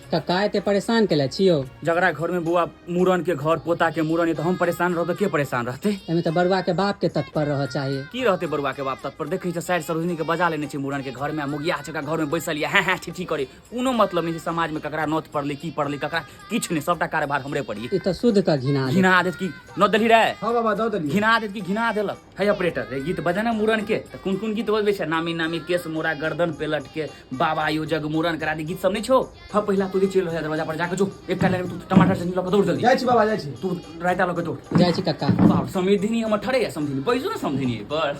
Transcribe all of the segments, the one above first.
कक्का एते परेशान केले छियौ? जकरा घर में बौआ मूड़न के घर, पोता के मूड़न, तऽ हम परेशान रहब तऽ के परेशान रहतै? एहिमे तऽ बरुआ के बाप के तत्पर रहऽ चाहिए। की रहतै बरुआ के बाप तत्पर? देखै छै साइड सरोजनी के बजा लेने छै मूड़न के घर में, आ मुगिया छका घर में बैसल या हैं हैं ठीक ठीक करे। कोनो मतलब नहि छै समाज में ककरा नौत पड़लै, की पड़लै, ककरा किछु नहि, सबटा कार्यभार हमरे पर। ई तऽ शुद्ध के घिना देत। घिना देत की? नौत देलही रे? हाँ बाबा, दऽ देलियै। घिना देत की? घिना देलक। हे ऑपरेटर रे, गीत बजाना मूड़न के। तऽ कोन कोन गीत बजबै छै? नामी नामी केस मोरा गर्दन पे लटके, बाबा यो जग मूड़न करा दे, गीत सब नहि छौ? हाँ, पहिला तू चलि रहल दरवाजा पर जाके जो एकटा लाइन, तू टमाटर चटनी लऽ कऽ दौड़ जल्दी। जाइ छी बाबा, जाइ छी। तू रायता लऽ कऽ दौड़। जाइ छी कक्का। बाप, समधिनी हमर ठड़े यऽ। समधिनी बैसू ने समधिनी पर।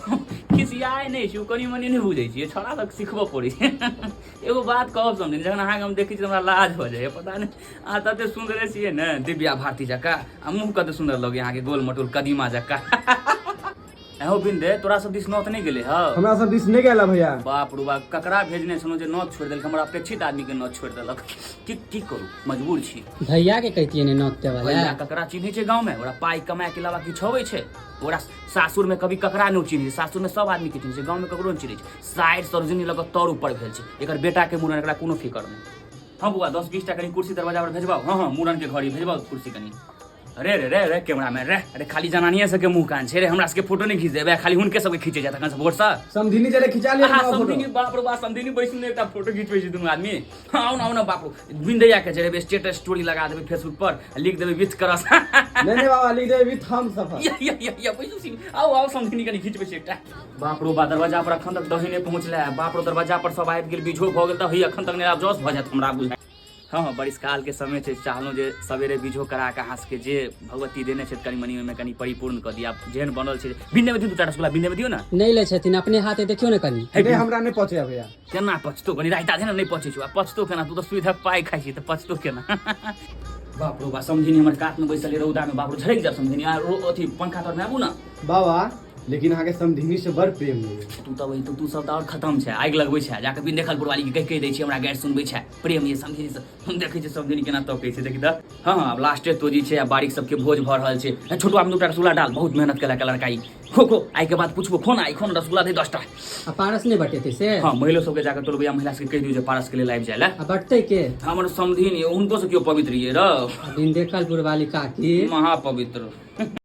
खिसियाए नहि छी, ओ कनि मनि नहि बुझै छियै, छौड़ा तक सिखबऽ पड़ै छै। एगो बात कहब समधिनी, जखन अहाँके हम देखै छी तऽ हमरा लाज भऽ जाइए। पता नहि, अहाँ तते सुन्दरे छियै ने, दिव्या भारती जकाँ, आ मुँह कते सुन्दर लगैए अहाँके, गोल मटोल कदीमा जकाँ। एहो बिंदे, तोरा सब दिस नौत नहि गेलै हँ? हमरा सब दिस नहि गेल भैया। बाप रो बाप, ककरा भेजने छलहुँ जे नौत छोड़ि देलक? हमरा अपेक्षित आदमी के नौत छोड़ि देलक। की की करू, मजबूर छी। भैया के कहितियै ने नौत देबऽ भैया लए। ककरा चिन्है छै गाँव में? ओकरा पाइ कमाए के अलावा किछु अबै छै? ओकरा सासुर में कभी ककरा नहि चिन्है छै? सासुर में सब आदमी के चिन्है छै, गाँव में ककरो नहि चिन्है छै। साइड सरोजनी लग तर ऊपर भेल छै एकर बेटा के मूड़न, एकरा कोनो फिकर नहि। हाँ बौआ, 10-20 टा कनि कुर्सी दरवाजा पर भेजबाउ। हाँ हाँ, मूड़न के घड़ी भेजबाउ कुर्सी कनि। अरे रे रे रे, कैमरामैन रे, अरे खाली जनानिये सबके मुंह कान छै रे, हमरा सबके फोटो नहि खींच देबै? खाली हुनके सबके खींचे जात अखन सब भोरसँ। समधिनी जरे खिंचा लिअ अहाँ हमरा फोटो। समधिनी, बाप रो बाप, समधिनी बैसू ने, एकटा फोटो खिंचबै छी दुनू आदमी। हाँ, आउ ने, आउ ने। बाप रो, बिंदैया के जरेबै, स्टेटस स्टोरी लगा देबै फेसबुक पर आ लिख देबै विथ करस। नहि नहि बाबा, लिख देबै विथ हम सफर। या या या या, बैसू सी, आउ आउ समधिनी, कनि खिंचबै छी एकटा। बाप रो बा, दरवाजा पर अखन तक दही नहि पहुँचलै। बाप रो, दरवाजा पर सब आबि गेल, बीझो भऽ गेल, तऽ हे अखन तक नहि आब जस भऽ जायत हमरा बुझाय। हँ हँ, बरिशकाल के समय छै, चाहलहुँ जे सवेरे बीझो करा कऽ अहाँ सबके जे भगवती देने छथि कनि मनि ओहिमे कनि परिपूर्ण कऽ दिअ। आब जेहन बनल छै, बिन्देमे दियौ, दूटा रसगुल्ला बिन्देमे दियौ ने। नहि लै छथिन, अपने हाथे देखियौ ने कनि। हे, नहि, हमरा नहि पचैया भैया। केना पचतो? कनि रायता दे ने। नहि पचै छौ? आ पचतो केना? तू तऽ सुइधक पाइ खाइ छी तऽ पचतो केना? बाप रो बा, समधिनी हमर कातमे बैसल रौदामे, बाप रो, झड़कि जायब समधिनी। आ अथी पंखा तरमे आबू ने। बाबा, लेकिन अहाँके समधिनी से बड़ प्रेम होइए। तू तऽ वही, तू सब तऽ आओर खतम छै, आगि लगबै छै जाके बिन देखल पुरवाली के कहि कहि दै छै, हमरा गारि सुनबै छै। प्रेम ये समधिनी से? हम देखै छियै समधिनी केना तकै छै, देखी तऽ। हँ हँ, आब लास्टे तोजी छै आ बारीक सबके भोज भऽ रहल छै। ए, छोटू, आब दूटा रसगुल्ला डाल, बहुत मेहनत केलक लड़का ई। खो खो, आइ के बाद पुछबो, खो ना, आइ खो ना, रसगुल्ला दे 10टा। आ पारस नहि बटेतै से? हँ, महिलो सबके जाके टोलबैया महिला सबके कहि दियौ जे पारस के लेल आबि जाय लए। आ बटतै के? हमर समधिनी, हुनको से केओ पवित्र ये र? आ बिन देखल पुरवाली काकी महापवित्र।